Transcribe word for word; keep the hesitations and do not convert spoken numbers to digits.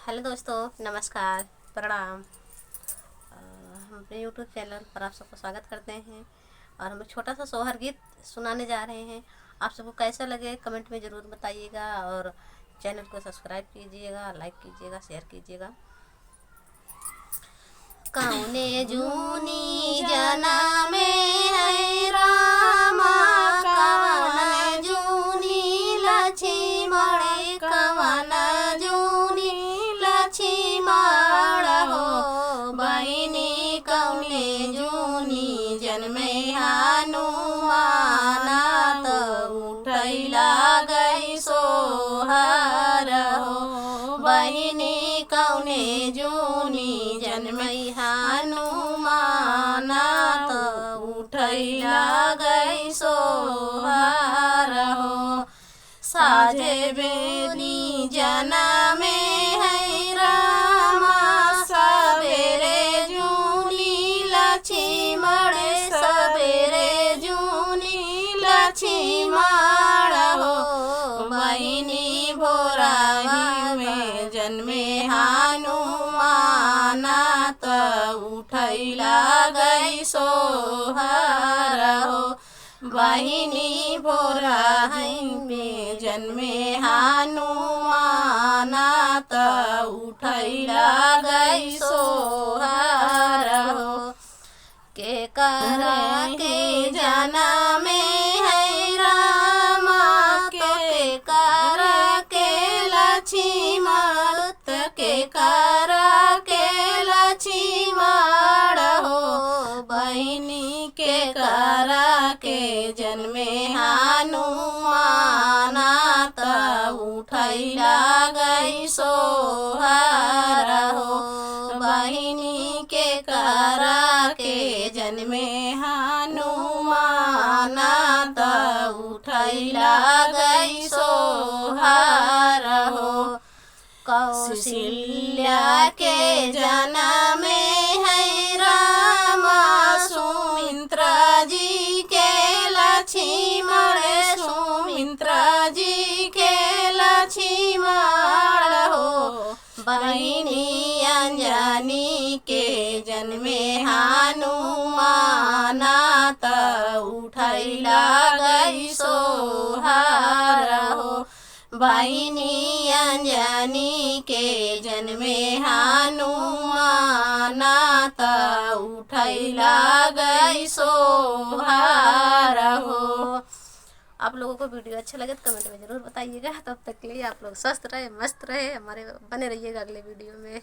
हेलो दोस्तों, नमस्कार, प्रणाम। अ, हम अपने YouTube चैनल पर आप सबको स्वागत करते हैं और हम एक छोटा सा सोहर गीत सुनाने जा रहे हैं। आप सबको कैसा लगे, कमेंट में ज़रूर बताइएगा और चैनल को सब्सक्राइब कीजिएगा, लाइक कीजिएगा, शेयर कीजिएगा। कौने जूनी जनमे है रामा, कवन जूनी लक्ष्मण, कवन जूनी लक्ष्मण हो। बहिनी कौने जूनी जनमे हनुमाना, त उठैला गई सोहर हो। बहिनी कौने जूनी जनमै हनुमाना, त उठैला गई सोहर हो। साझे बेनी जनमे है रामा, सबेरे जूनी लक्ष्मण, सबेरे जूनी लक्ष्मण हो। बहिनी भोराही में जनमे हनुमाना, त उठैला गई सोहर हो। बहिनी भोराही में जनमे हनुमाना, त उठैला गई सोहर हो। केकरा के जनमे है रामा, केकरा के लक्ष्मण, त केकरा के लक्ष्मण हो। बहिनी केकरा के जनमे हनुमाना, त उठैला गई सोहर हो। बहिनी केकरा के जनमे हनुमाना, त उठैला गई सोहर हो। कौशल्या के जनमे है रामा, सुमित्रा जी के लक्ष्मण, सुमित्रा जी के लक्ष्मण हो। बहिनी अंजनी के जनमे हनुमाना, त उठैला गई सोहर हो। बहिनी अंजनी के जनमे हनुमाना, त उठैला गई सोहर हो। आप लोगों को वीडियो अच्छा लगे तो कमेंट में ज़रूर बताइएगा। तब तक के लिए आप लोग स्वस्थ रहे, मस्त रहे, हमारे बने रहिएगा अगले वीडियो में।